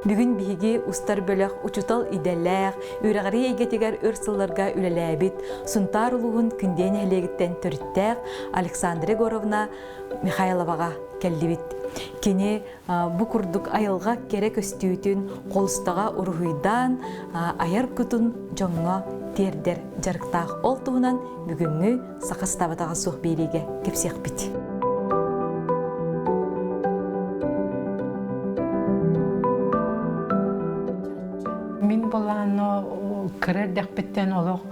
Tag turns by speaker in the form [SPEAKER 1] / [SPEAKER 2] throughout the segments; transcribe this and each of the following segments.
[SPEAKER 1] Бүгүн биһиги устар бөлөх учуутал идэлээх, үөрэҕирии эйгэтигэр өр сылларга үлэлээбит Сунтаар улууһун Күндэ нэһилиэгиттэн төрүттээх Александра Егоровна Михайловаҕа кэллибит. Кини бу курдук айылҕа кэрэ көстүүтүн холустаҕа уруһуйдаан айар кутун дьоҥҥо тиэрдэр дьарыктаах. Ол туһунан бүгүҥҥү саха сатаабатаҕа суох биэриигэ кэпсиэхпит.
[SPEAKER 2] Мин былаанно кыра эрдэхпиттэн олох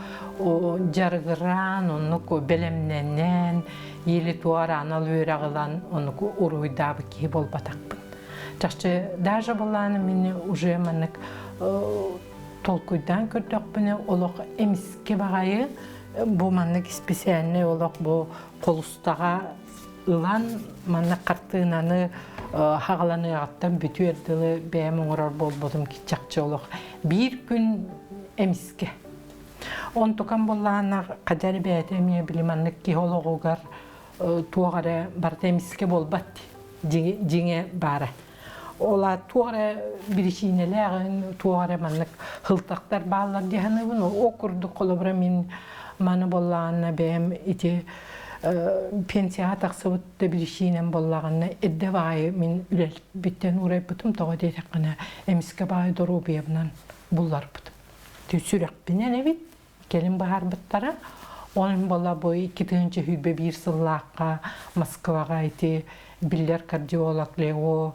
[SPEAKER 2] дьарыгыраан, оннук бэлэмнэнэн, или туар анал үөрэх ылан оннук уруһуйдаабыт киһи буолбатахпын. Чахчы даже былааны мин уже маннык толкуйдаан көрдөхпүнэ олох эмискэ баҕайы бу маннык исписээлинэй олох бу холустаҕа ылан маннык хартыынаны хаҕаланыаҕыттан бүтүөр дылы бэйэм оҥорор буолбутум чахчы олох биир күн эмискэ. Онтукам буоллаҕына хадьар бэйэтэ эмиэ били маннык киһи олоҕугар туох эрэ барыта эмискэ буолбат дьиҥэ баара. Ол туох эрэ биричиинэлээҕин, туох эрэ маннык хылтахтар бааллар дии саныыбын. Ол курдук холобура мин маны буоллаҕына бэйэм ити пенсияҕа тахсыбыт да биричиинэм буоллаҕына эрдэ баайы мин үлэлбиттэн уурайбытым тоҕо диэтэххинэ эмискэ баайы доруобуйабынан булларбытым. Сүрэхпинэн эбит кэлин быһаарбыттара. Ол буола бу 2021 сыллаахха Москваҕа ити биллэр кардиолог Лео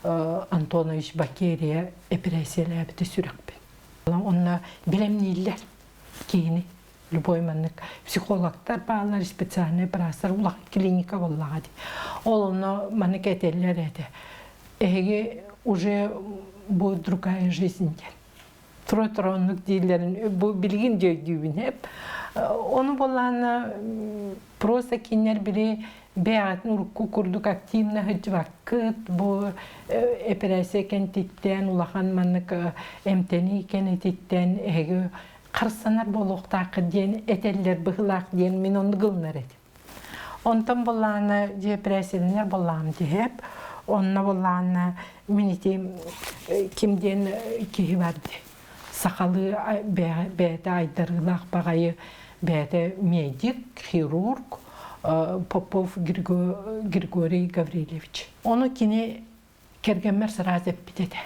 [SPEAKER 2] Антонович Бакерия эпэрээссийэлээбитэ сүрэхпин. Онно бэлэмнииллэр киһини любой маннык психологтар бааллар, специальный быраастар улахан клиника буоллаҕа дии. Ол онно маннык этэллэр этэ. Эһиги уже будет другая жизнь диэн. Тура-тура оннук дииллэрин бу билигин да өйдүүбүн эп. Ону буоллаҕына просто кинилэр били бэйэҕитин урукку курдук активно сылдьыбаккыт, бу эпэрээссийэ кэнтиттэн улахан маннык эмтэнии кэнититтэн эһиги харыстанар буолуохтааххыт диэн этэллэр быһыылаах диэн мин оннук ылынар этим. Онтон буоллаҕына дьиэ эпэрээссийэлэнэр буоллаҕым диһэп, онно буоллаҕына мин ити ким диэн киһи бар дии сахалыы бэйэтэ айдарыылаах баҕайы бэйэтэ медик, хирург Попов Григорий Гаврильевич. Ону кини кэргэммэр сразу эппит этэ.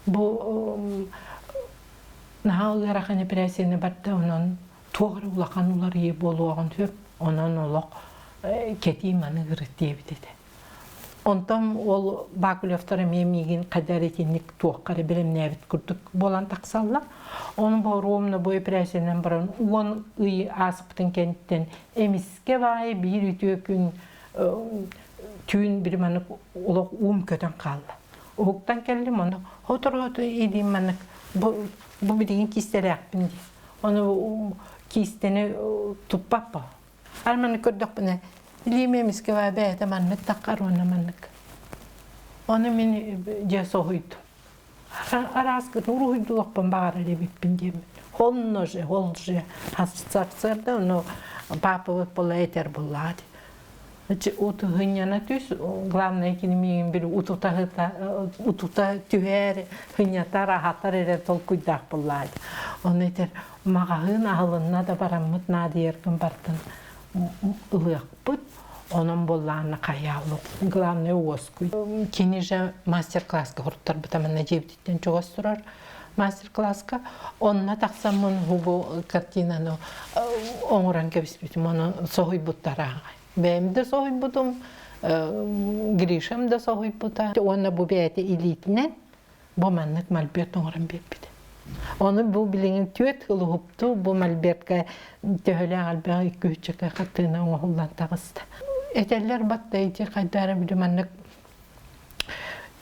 [SPEAKER 2] Бу наһаа ыарахан эпэрээссийэни барда, онон туох эрэ улахан уларыйыы буолуоҕун сөп, онон олох кэтии маны ырыт диэбит этэ. Онтон ол Бакулевтар эмиэ миигин хайда эрэ итинник туохха эрэ бэлэмнээбит курдук буолан тахсаллар. Ону боруомна бу эпэрээссийэнэн баран 10 ый ааспытын кэнниттэн эмискэ баайы биир үтүө күн түүн бир маннык олох уум көтөн хаалла. Уһуктан кэллим, ону хотору илиим маннык бу, бу билигин киистэлээхпин дии. Ону киистэни туппаппа. Ар маннык көрдөхпүнэ, илиим эмискэ баа бэйэтэ маннык таххар уонна маннык. Ону мин дьэ соһуйдум. Араас гын уруһуйдуохпун баҕарар эбиппин диэммин. Онно же, ол же сарсыарда ону папабыт була этэр буллаҕа дии. Утуһунньана түс, главное кини миигин били утута утута түһэр, хынньатар, аһатар эрэ толкуйдаах буллаҕа дии. Ону этэр маҕаһыын аһылынна да бараммыт наадыйаргын бартын ылыахпыт. Онон буоллаҕына хайаалык. Главное уоскуй. Кини же мастер-класска хоруттарбыта манна дьиэбититтэн чугас турар мастер-класска. Онно тахсаммын бу картинаны оҥорон кэбиспитим. Ону соһуйбуттара. Бэйэм да соһуйбутум, Гришам да соһуйбута. Уонна бу бэйэтэ илиитинэн бу маннык мольберт оҥорон биэрбит. Ону бу билигин түөрт сыл уһупту бу мольбертка төһөлөөх элбэх икки үччэкэ хартыына оҥоһуллан таҕыста. Этэллэр батта ити хайдара били маннык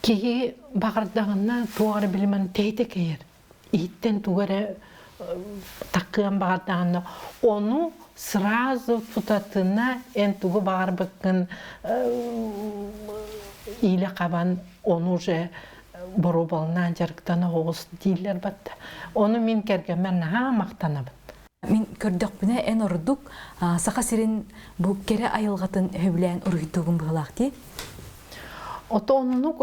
[SPEAKER 2] киһи баҕардаҕына туох эрэ били маннык тэйитэ кэйэр. Иһиттэн тугу эрэ таккыан баҕардаҕына ону сразу тутатына эн тугу баҕарбыккын иилэ хабан ону уже боруобалаан дьарыктана оҕус дииллэр батта. Ону мин кэргэммэр наһаа махтанабын.
[SPEAKER 1] Мин көрдөхпүнэ эн ордук Саха сирин бу кэрэ айылҕатын сөбүлээн уруһуйдуугун быһыылаах дии.
[SPEAKER 2] Ото оннук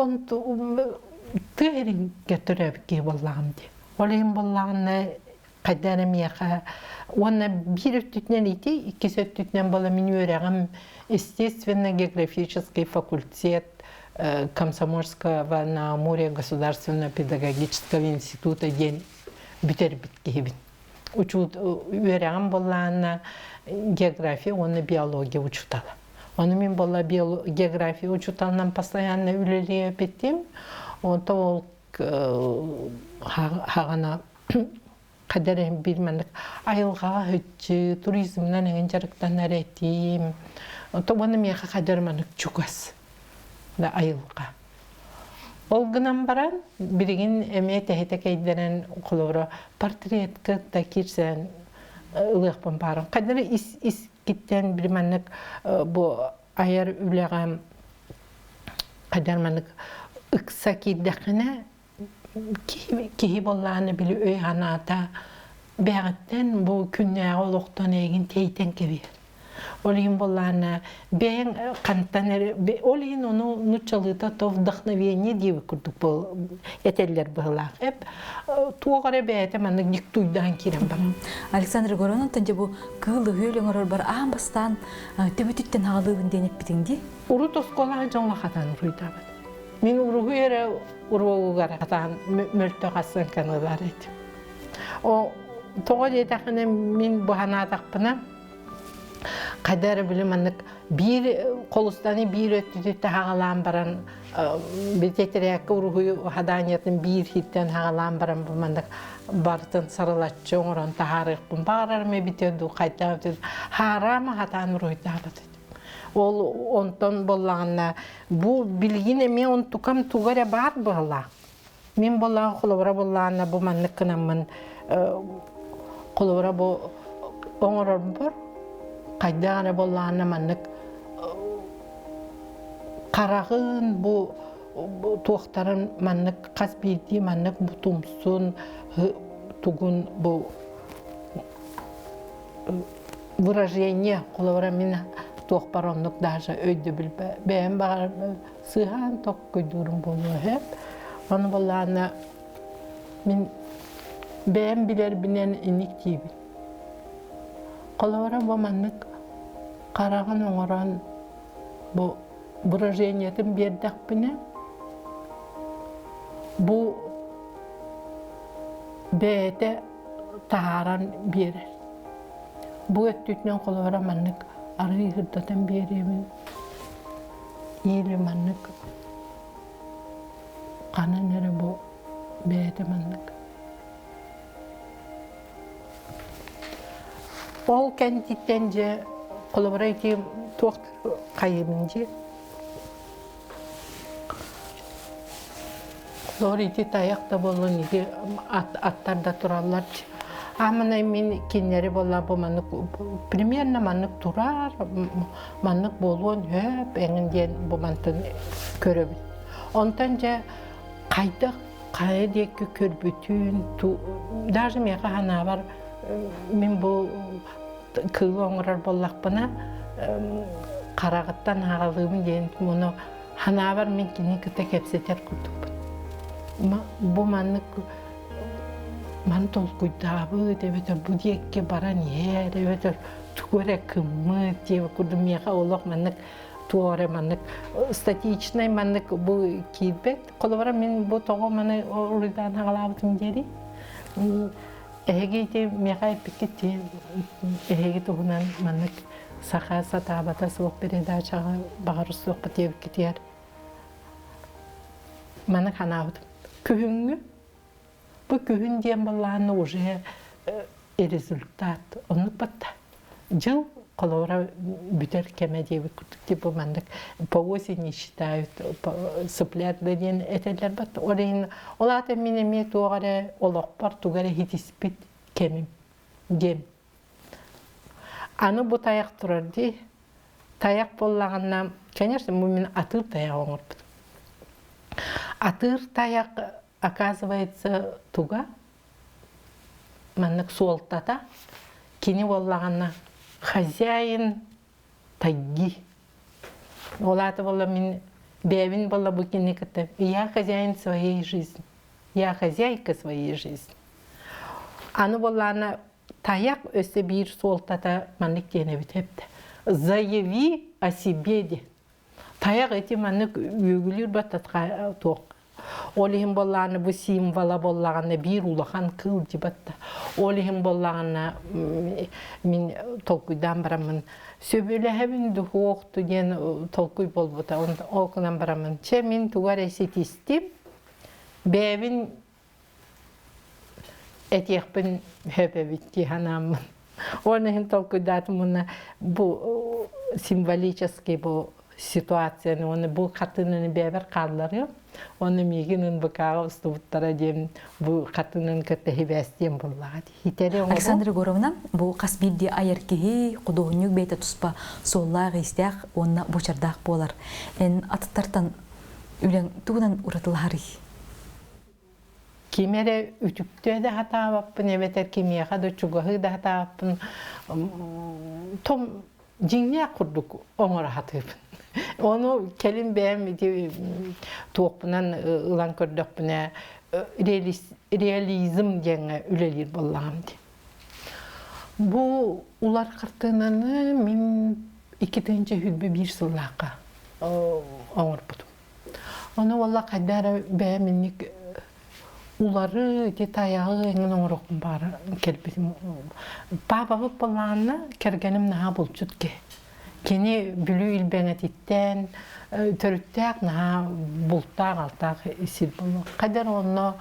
[SPEAKER 2] Тыа сиригэр төрөөбүт киһи буоллаҕым дии. Ол иһин буоллаҕына хайдах эрэ миэхэ уонна биир өттүтүнэн ити, иккис өттүтүнэн буола мин үөрэҕим естественно-географический факультет Комсомольского на Амуре государственного педагогического института диэн бүтэрбит киһибин. Учуут үөрэҕим буоллаҕына география уонна биология учуутала. Ону мин буолла география учууталынан постоянно үлэлиэбитим. Онто ол хаҕана хадэр биир маннык айылҕаҕа һүччү туризмынан эҥин дьарыктанар этим. Онто уонна миэхэ хадэр маннык чугас да айылҕа. Ол гынан баран билигин эмиэ тэһитэ кэйдэрэн холобура портретка да киирсэн ылыахпын баарым. Хадэр ис ис киттэн били маннык бу айар үлэҕэ хадэр маннык ыкса киирдэххинэ киһи буоллаҕына били өй санаата бэйэҕиттэн бу күннээҕи олохтон эйигин тэйтэн кэбиһэр. Ол иһин буоллаҕына бэйэҥ хантан эрэ ол иһин ону нуччалыыта то вдохновение диэбит курдук этэллэр быһылаах. Эп туох эрэ бэйэтэ маннык диктуйдаан киирэн баран.
[SPEAKER 1] Александр Егоровна дьэ бу кыыл үһүөл оҥорор бар аан бастаан төбөтүттэн хаҕалыыбын диэн эппитиҥ дии.
[SPEAKER 2] Урут оскуолаҕа дьоҥҥо хатан уруйдаабыт. Мин уруһуй эрэ уруогугар хатаан мөлтөх ассыаҥканы ылар этим. О тоҕо диэтэххинэ мин бу санаатахпына хайда эрэ били маннык биир холустаны биир өттүтүттэ хаҕалаан баран тэтэрээккэ уруһуй хадаанньатын биир хиттэн хаҕалаан баран бу маннык барытын сарылаччы оҥорон таһаарыахпын баҕарарым эбитэ дуу хайдах хаараама хатаан уруһуйдаабат Ол онтон буоллаҕына бу билигин эмиэ онтукам туга эрэ баар быһалаах. Мин буоллаҕа холобура буоллаҕына бу маннык гынаммын холобура бу оҥорорбор хайдах эрэ буоллаҕына маннык хараҕын бу туохтарын маннык хас биирдии маннык бу тумсун тугун бу выражение холобура мин туохпар оннук даже өйдөбүл бэйэм баҕар сыыһаан токкуйдуурум буолуо үһү ону буоллаҕына мин бэйэм билэрбинэн инник диибин холобура бу маннык хараҕын оҥорон бу выражениетын биэрдэхпинэ бу бэйэтэ таһааран биэрэр. Бу өттүтүнэн холобура маннык арыы сырдатан биэриэбин или маннык ханан эрэ бу бэйэтэ маннык. Ол кэнтиттэн дьэ холобура ити туох хайыыбын дии Лор ити тайах да буоллун ити аттар да тураллар. Амана мин кинилэри буолла бу маннык примерно маннык турар, маннык буолуон сөп эҥин диэн бу мантан көрөбүн. Онтон дьэ хайдах хайа диэки көрбүтүн даже миэхэ санаабар мин бу кыылы оҥорор буоллахпына хараҕыттан аҕалыыбын диэн муну Ханаабар мин кини кытта кэпсэтэр курдукпун. Бу маннык маны толкуйдаабыт эбэтэр бу диэкки баран иһэр эбэтэр тугу эрэ кыммыт диэбит курдук миэхэ олох маннык туох эрэ маннык статичнай маннык бу киирбэт. Холобура мин бу тоҕо маны уруйдаан аҕалаабытым диэри эһиги ити миэхэ эппиккит дии эһиги туһунан маннык Саха сатаабата суох передачаҕа баҕар суохпут диэбиккитигэр маны ханаабытым. Күһүҥҥү бу күһүн диэн былааны уже результат оннук батта. Дьыл холобура бүтэр кэмэ диэбит курдук типа маннык по осени считают цыплят да диэн этэллэр бат. Ол иһин ол аата мин эмиэ туох эрэ олохпор тугу эрэ хитиспит кэмим диэн Аны бу тайах турар дии. Тайах буоллаҕына, конечно, бу мин атыыр тайах оҥорбутум. Атыыр тайах, оказывается, туга маннык суолтата кини буоллаҕына хозяин тайги. Ол аата буолла мин Бэйэбин буолла бу кинини кытта я хозяин своей жизни. Я хозяйка своей жизни. Аны буоллаана тайах өссө биир суолтата маннык диэн эбит эптэ. Заяви о себе диэн. Тайах ити маннык үөгүлүүр баттатка туох. Ол иһин буоллаҕына бу символа буоллаҕына биир улахан кыыл дьибатта. Ол иһин буоллаҕына мин толкуйдаан бараммын сөбүлэһэбин духуохту диэн толкуй буолбута. Ол гынан бараммын чэ мин тугу эрэ ситистим бэйэбин этиэхпин сөп эбит дии санааммын. Уонна иһин толкуйдаатым уонна бу символический бу ситуацияны уонна бу хатыынаны бэйэбэр хаалларыам уонна миигин НБК-ҕа устубуттара диэн бу хатыынын кытта сибээстиэм буоллаҕа дии.
[SPEAKER 1] Александра Егоровна, бу хас биирдии айар киһи, худуоһунньук бэйэтэ туспа суоллаах-иистээх уонна буочардаах буолар. Эн атыттартан үлэҥ тугунан уратылаһарый?
[SPEAKER 2] Ким эрэ үтүктүө да сатаабаппын эбэтэр кимиэхэ да чугаһыы да сатаабаппын том дьиҥнээх курдук оҥоро сатыыбын. Ону кэлин бэйэм ити туохпунан ылан көрдөхпүнэ реализм диэҥҥэ үлэлиир буоллаҕым дии. Бу улар хартыынаны мин 2021 сыллаахха оҥорбутум. Ону уолла хайда эрэ бэйэм инник улары ити тайаҕы эҥин оҥоруохпун баара кэлбитим. Паапабыт буоллаҕына кэргэним наһаа булчут киһи. Кини Бүлүү Илбэҥэтиттэн төрүттээх наһаа бултаах-алтаах сир буолуо. Хайда эрэ онно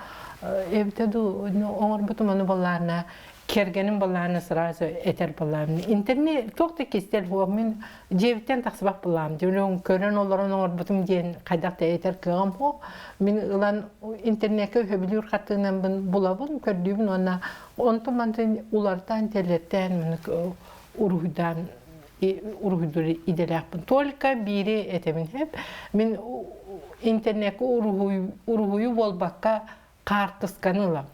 [SPEAKER 2] эбитэ дуу оҥорбутум ону буоллаҕына кэргэним буоллаҕына сразу этэр буоллаҕым интернет туох да кистэл суох мин дьиэбиттэн тахсыбат буоллаҕым дьэ көрөн олорон оҥорбутум диэн хайдах да этэр кыаҕым суох мин ылан интернеккэ сөбүлүүр хартыынабын булабын көрдүүбүн уонна онтон мантан улартаан тэлэртээн маннык уруһуйдаан уруһуйдуур идэлээхпин только биири этэбин сөп мин интернеккэ уруһуйу буолбакка хаартысканы ылам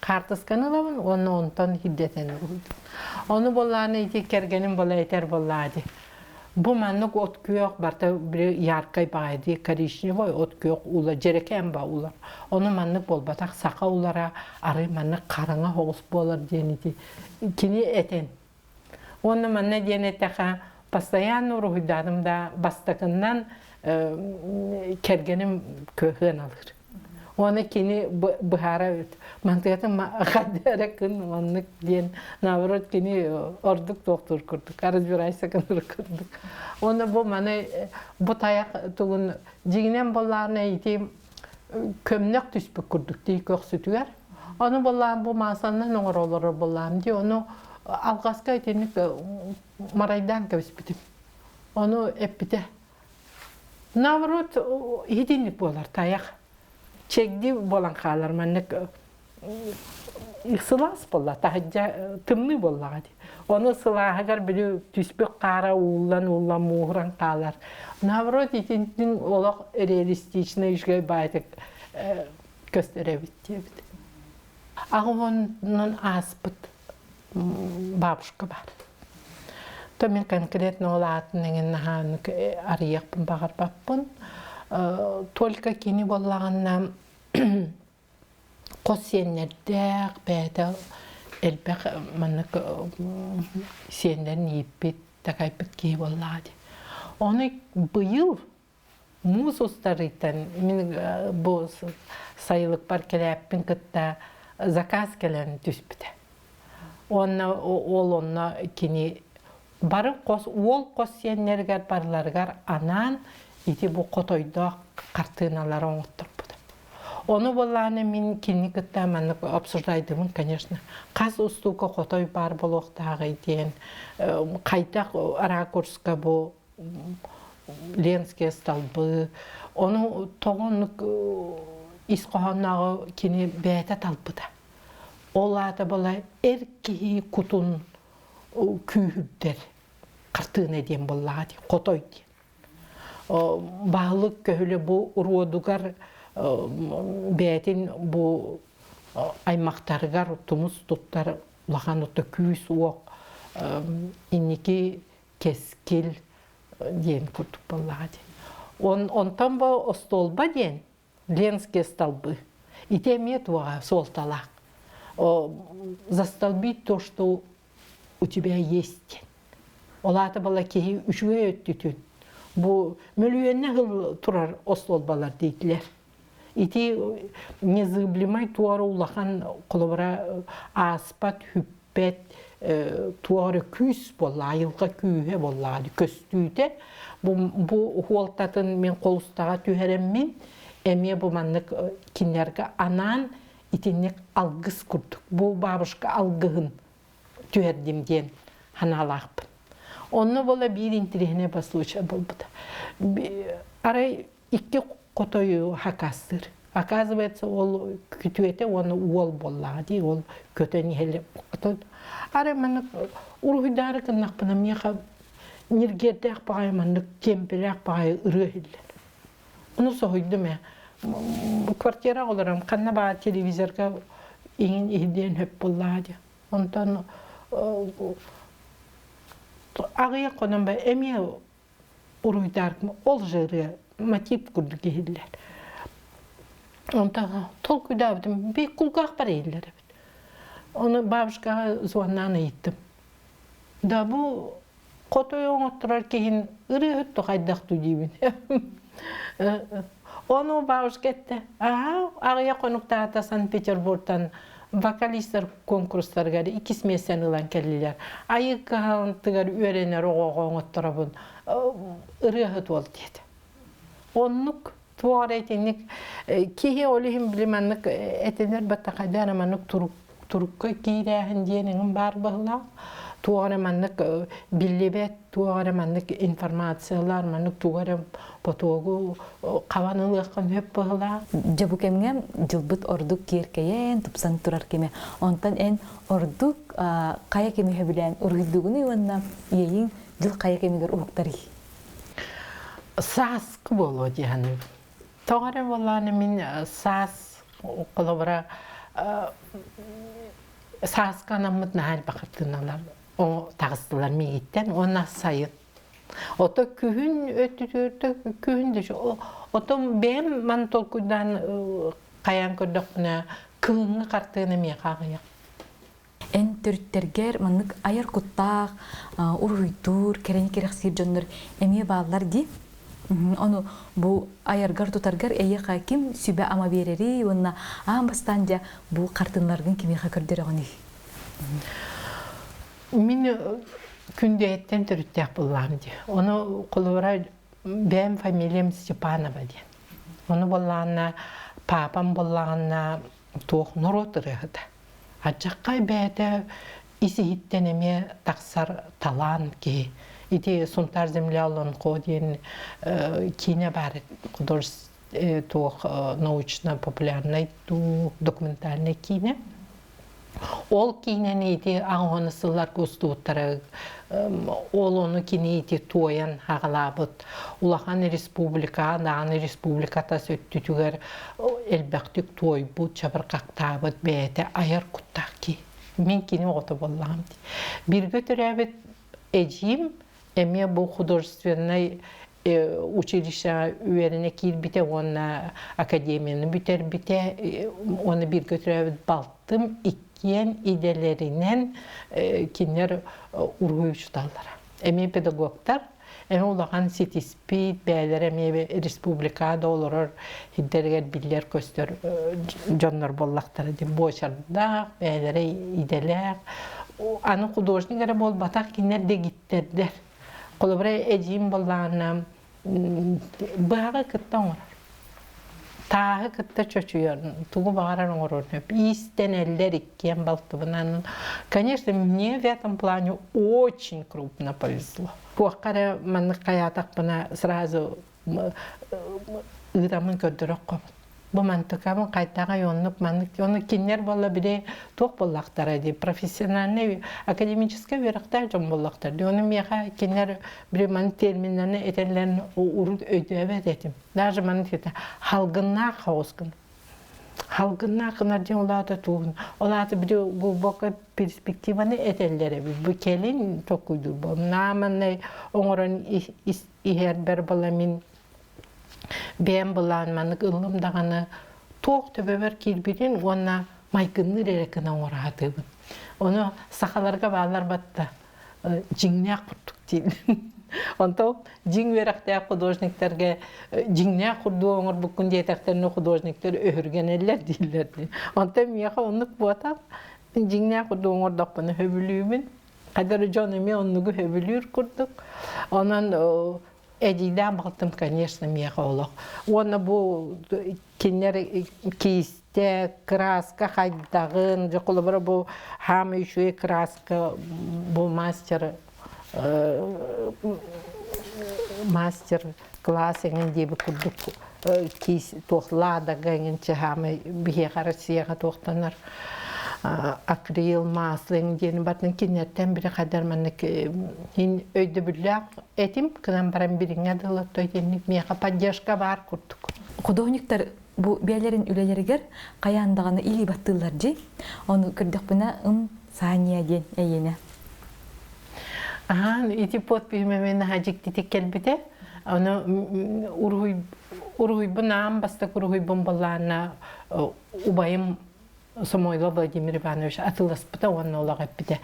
[SPEAKER 2] хаартысканы ылабын уонна онтон ирдэтэн уруһуйдуум. Ону буоллаҕына ити кэргэним буола этэр буоллаа дии. Бу маннык от күөх барыта били яркай баҕайы дии коричневай от күөх ула дьэрэкээн ба улар. Ону маннык буолбатах саха улара арый маннык хараҥа соҕус буолар диэн ити кини этэн. Уонна манна диэн эттэхэ постоянно уруһуйдаатым да бастакыннан кэргэним кыһыан алыр. Уонна кини быһаара эбит. Мантыгатын хадда эрэ кын оннук диэн наоборот кини ордук туохтуур курдук, разбирайся гынар курдук. Уонна бу маны бу тайах тугун дьиҥинэн буоллаҕына ити көмнөх түспүт курдук дии көхсүтүгэр. Ону буоллаан бу маасаннан оҥороллор буоллаам дии ону алҕаска итинник марайдаан кэбиспитим. Ону эппитэ. Наоборот, итинник буолар тайах. Чэгди буолан хаалар маннык сылаас буолла, таһырдьа тымныы буоллаҕа дии. Ону сылааһыгар били түспүт хаара ууллан-ууллан мууһуран хаалар. Наоборот, итинтин олох реалистичный үчүгэй баайтык көстөр эбит диэбит. Аҕа ааспыт бабушка бар. То мин конкретно ол аатын эҥин наһаа арыйыахпын баҕарбаппын. Только кини буоллаҕына хос сиэннэрдээх бэйэтэ элбэх маннык сиэннэрин ииппит, такайбыт киһи буоллаҕа дии. Ону быйыл муус устарыйтан мин бу сайылыкпар кэлээппин кытта заказ кэлэн түспүтэ. Уонна ол онно кини бары хос уол хос сиэннэригэр барыларыгар анаан ити бу хотойдоох хартыыналары оҥотторбута. Ону буоллаҕына мин кинини кытта маннык обсуждайдыбын, конечно. Хас устуука хотой баар буолуохтааҕый диэн, хайдах ракурска бу Ленские столбы, ону тоҕо оннук ис хоһооннооҕу кини бэйэтэ талбыта. Ол аата була эр киһи кутун күүһүрдэр хартыына диэн буоллаҕа дии, хотой диэн. Баһылык көһүлэ бу уруодугар бэйэтин бу аймахтарыгар тумус туттар улахан ото күүс-уох инники кэскил диэн курдук буоллаҕа дии. Онтон бу остуолба диэн Ленские столбы. Ити эмиэ туоҕа суолталаах. Застолбить то, что у тебя есть. Ол аата була киһи үчүгэй өттүтүн. Бу мөлүйүөннэ сыл турар остуолбалар дийтилэр. Ити незыблемай туора улахан холобура ааспат, хүппэт туора күүс буолла, айылҕа күүһэ буолла, көстүүтэ. Бу, бу хуолтатын мин холустаҕа түһэрэммин, эмиэ бу маннык кинилэргэ анаан итинник алгыс курдук. Бу бабушка алгыһын түһэрдим диэн ханаалаахпын. Онно буола биир интириэһинэй послучай буолбута. Арай икки хотойу хакастыыр. Оказывается, ол күтүөтэ уонна уол буоллаҕа дии, ол көтөн иһэлэ. Арай маннык уруһуйдаары гыннахпына миэхэ ньиргиэрдээх баҕайы маннык темпелээх баҕайы ырыа иһиллэр. Ону соһуйдум ээ. Квартираҕа олорон ханна баар телевизорга иҥин иһдиэн хөп буоллаҕа дии. Онтон аҕыйах хонон эмиэ уруйдааркым ол же ырыа мотив курдук иһиллэр. Онтон толкуйдаабытым бии кулгаахпар иһиллэр эбит. Ону бабушкаҕа звоннаан ыйыттым. Да бу хотой оҥотторор киһин ырыаһыт хайдах дуу диибин. Ону бабушка эттэ, аа аҕыйах хонуктаата Санкт-Петербургтан вокалистар конкурстарыгар иккис миэстэни ылан кэллилэр. Айыы кыһаантыгар үөрэнэр оҕоҕо оҥотторобун ырыаһыт уол диэтэ. Оннук туох эрэ итинник киһи ол иһин били маннык этинэр баттахайда эрэ маннык турук турукка киирээһин диэн эҥин баар быһыылаах. Туох эрэ маннык биллибэт, туох эрэ маннык информациялар, маннык тугу эрэ потогу хабан ылыаххын сөп быһыылаах.
[SPEAKER 1] Дьэ бу кэмҥэ дьылбыт ордук киэркэйэн, тупсан турар кэмэ. Онтон эн ордук хайа кэми сөбүлээн уруһуйдуугунуй уонна иэйиҥ дьыл хайа кэмигэр уһуктарый?
[SPEAKER 2] Сааскы буолуо дии саныыбын. Тоҕо эрэ буоллаҕына мин саас холобура сааска анаммыт наһаа элбэх хартыыналар таҕыстылар миигиттэн уонна сайын. Ото күһүн өттүтүөртө күһүн да отон бэйэм ман толкуйдаан хайаан көрдөхпүнэ кыһыҥҥы хартыына миэхэ аҕыйах.
[SPEAKER 1] Эн төрүттэргэр маннык айар куттаах, уруһуйдуур, кэрэни кэрэхсиир дьоннор эмиэ бааллар дии. Ону бу айаргар-тутаргар эйиэхэ ким сүбэ-ама биэрэрий уонна аан бастаан дьэ бу хартыыналаргын кимиэхэ көрдөрөҕүнүй?
[SPEAKER 2] Мин күндүһэттэн төрүттээх буллаам дии. Ону холобура бэйэм фамилиям Степанова диэн. Ону буоллаҕына папам буоллаҕына туох норуот ырыаһыта. Аччаххай бэйэтэ ис-иһиттэн эмиэ тахсар талаан киһи. Ити Сунтаар земля Олонхо диэн киинэ баар художественный туох научно-популярнай документальный киинэ. Ол киинэни ити аҕыһын сылларга устубуттара ол ону кини ити туойан хаҕалаабыт улахан республика даҕаны республиката өттүтүгэр элбэхтик туойбут, чабырҕахтаабыт бэйэтэ айар куттаах киһи. Мин кини оҕото буоллаҕым дии. Бииргэ төрөөбүт эдьиим эмиэ бу художественнай училищеҕа үөрэнэ киирбитэ уонна академияны бүтэрбитэ уонна бииргэ төрөөбүт балтым иккиэн идэлэринэн кинилэр уруһуй учууталлара. Эмиэ педагогтар, эмиэ улахан ситиспит, бэйэлэрэ эмиэ республикаҕа да олорор сирдэригэр биллэр-көстөр дьоннор буоллахтара дии буочардаах, бэйэлэрэ идэлээх. Аны художник эрэ буолбатах, кинилэр дэгиттэрдэр. Холобура, эдьиийим буоллаҕына быһаҕы кытта оҥорор. Тааһы кытта чочуйар, тугу баҕарар оҥорор. Иистэнэллэр иккиэн балтыбынан. Конечно, мне в этом плане очень крупно повезло. Туохха эрэ маннык хайаатахпына сразу ыытаммын көрдөрөххөбүн. Бу мантыкабын хайдаҕай оннук маннык ону кинилэр буолла били туох буоллахтара дии профессиональный академическай үөрэхтээх дьон буоллахтар дии ону миэхэ кинилэр били маны терминнэрин этэллэрин урут өйдөөбөт этим даже маны халгыннаах хаҕыс гын халгыннаах гынар диэн ол аата тугун ол аата били глубокая перспективаны этэллэр эбит бу кэлин толкуйдуур буолум нааманнай оҥорон иһэрбэр буола мин. Бэйэм былаан маннык ыллым даҕаны туох төбөбөр киирбитин уонна майгынныыр эрэ гына оҥоро сатыыбын. Ону сахаларга бааллар батта дьиҥнээх курдук дииллэр. Онтон дьиҥ үөрэхтээх художниктарга дьиҥнээх курдук оҥорбуккун диэтэхтэринэ художниктар өһүргэнэллэр дииллэр дии. Онтон миэхэ оннук буотах. Дьиҥнээх курдук оҥордохпуна сөбүлүүбүн. Хайдары дьон эмиэ оннугу сөбүлүүр курдук. Онон эдьиийдээх балтым, конечно, миэхэ олох. Уонна бу кинилэр киистэ, краска хайдаҕын, дьэ холобура бу хаамай үчүгэй краска бу мастер мастер класс эҥин диэбит курдук киис туох ладога эҥин чаһаамай биһиэхэ Россияҕа туохтанар акрил масло эҥин диэни батын кинилэртэн бири хайдар маннык ин өйдөбүллээх этим кынан баран бириҥҥэ дылы той итинник миэхэ поддержка баар курдук.
[SPEAKER 1] Художниктар бу бэйэлэрин үлэлэригэр хайаан даҕаны илии баттыыллар дии. Ону көрдөхпүнэ ым Сания диэн эйиэнэ.
[SPEAKER 2] Аһаан ити подпиһым эмиэ наһаа дьиктитик кэлбитэ. Ону уруһуй уруһуйбун аан бастакы уруһуйбун былаана убайым Самойлов Владимир Иванович атыыласпыта уонна олох эппитэ.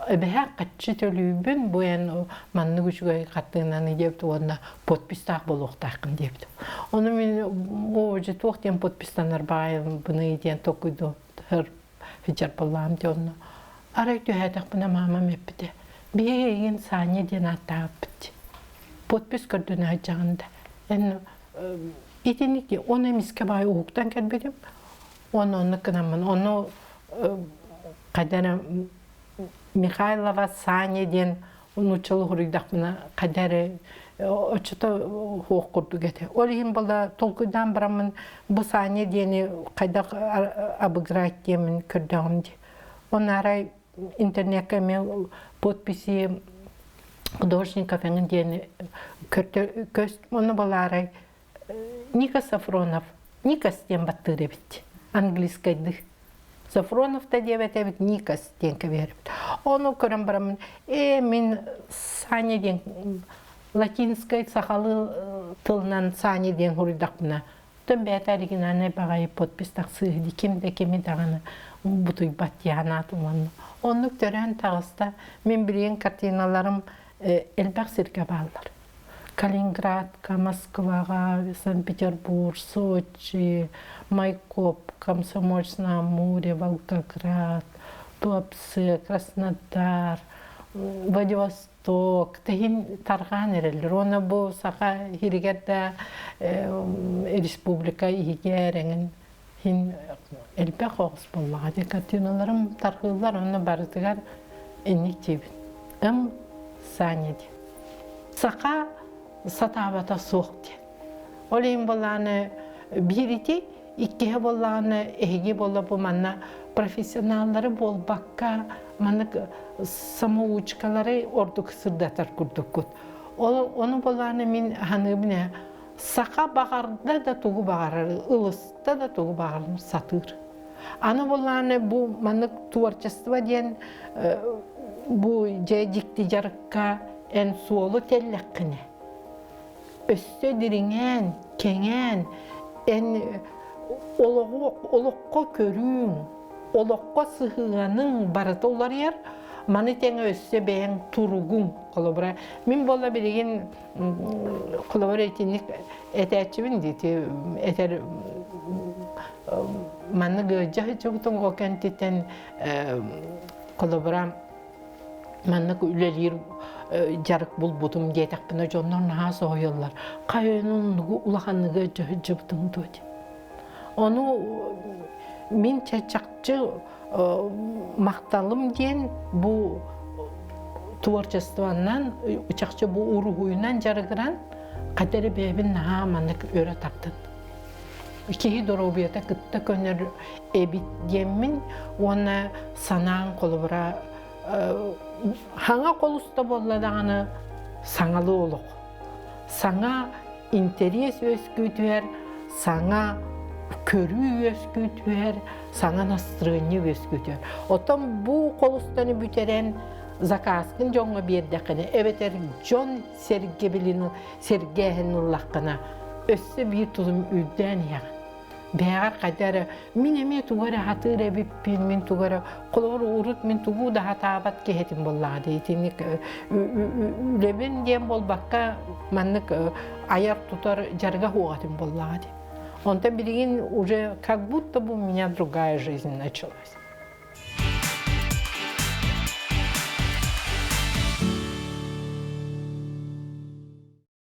[SPEAKER 2] Эбэһэ хаччы төлүүбүн, бу эн маннык үчүгэй хартыынаны диэбит уонна подпистаах буолуохтааххын диэбит. Ону мин оо дьэ туох диэн подпистанар баайбыный диэн толкуйдуу сылдьар буоллаҕым дии онно. Арай түһээтэхпинэ маамам эппитэ, биһиги эйигин Саня диэн ааттаабыппыт. Подпись көрдөнө сылдьаҕын да. Эн итинник ону эмискэ баай уһуктан кэлбитим. Уонна оннук гынаммын, ону хайда эрэ Михайлова Саня диэн нууччалыы суруйдахпына хайда эрэ оччото суох курдук этэ. Ол иһин буолла толкуйдаан бараммын бу Саня диэни хайдах обыграть диэммин көрдөҕүм дии. Онно арай интернеккэ эмиэ подписи художников эҥин диэни көрдө көс онно буолаарай Ника Сафронов Никас диэн баттыыр эбит английскайдыы Сафронов да диэбэт эбит Никас диэн кэбиһэрбит ону көрөн бараммын ээ мин Саня диэн латинскай сахалыы тылынан Саня диэн суруйдахпына тон бэйэтэ оригинальнай баҕайы подпись тахсыыһы дии ким да кими даҕаны бутуйбат дии санаатым уонна оннук төрөөн таҕыста мин билигин картиналарым элбэх сиргэ бааллар Калининградка, Москваҕа, Санкт-Петербург, Сочи, Майкоп, Комсомольск-на-Амуре, Волгоград, Туапсе, Краснодар, Владивосток тэһин тарҕаан эрэллэр. Уонна бу Саха иһигэр да республика иһигэр эҥин иһин элбэх оҕус буоллаҕа. Дьэ картиналарым тарҕыыллар уонна барытыгар инник диибин. Ым Саня диэн. Саха сатаабата суох диэн. Ол иһин буоллаҕына биир ити, иккиһэ буоллаҕына эһиги буолла бу манна профессионаллары буолбакка маннык самоучкалары ордук сырдатар курдуккут. Ол ону буоллаҕына мин саныыбын ээ саха баҕарда да тугу баҕарар, ылыста да тугу баҕарар сатыыр. Аны буоллаҕына бу маннык творчество диэн бу дьэ дьикти дьарыкка эн суолу тэллэххинэ өссө дириҥээн, кэҥээн эн олоҕу олоххо көрүүҥ, олоххо сыһыаныҥ барыта уларыйар. Маны тэҥэ өссө бэйэҥ туругуҥ холобура мин буолла билигин холобура итинник этээччибин дии этэр маннык ыалдьа сылдьыбытым ол кэнтиттэн холобура маннык үлэлиир дьарык булбутум диэтэхпинэ дьоннор наһаа соһуйаллар хайа оннугу улаханныгы ыалдьа сылдьыбытым дуо диэн ону мин чахчы махталым диэн бу творчествонан чахчы бу уруһуйунан дьарыгыран хата эрэ бэйэбин наһаа маннык өрө тардын киһи доруобуйата кытта көнөр эбит диэммин уонна санаан холобура хаҥа холуста буолла даҕаны саҥалыы олох саҥа интэриэс үөскүү түһэр, саҥа көрүү үөскүү түһэр, саҥа настырыанньа үөскүү түһэр. Оттон бу холустаны бүтэрэн заказкын дьоҥҥо биэрдэххинэ эбэтэр дьон сэргэбилин сэргээһин ыллаххына. Өссө биир тутум үрдээн иһэҕин. Бэйэҕэр хайда эрэ мин эмиэ тугу эрэ хатыыр эбиппин, мин тугу эрэ холобур урут мин тугу да хатаабат киһи этим буоллаҕа дии. Итинник үлэбин диэн буолбакка маннык айар-тутар дьарыга суох этим буоллаҕа дии. Онтон билигин уже как будто бы у меня другая жизнь началась.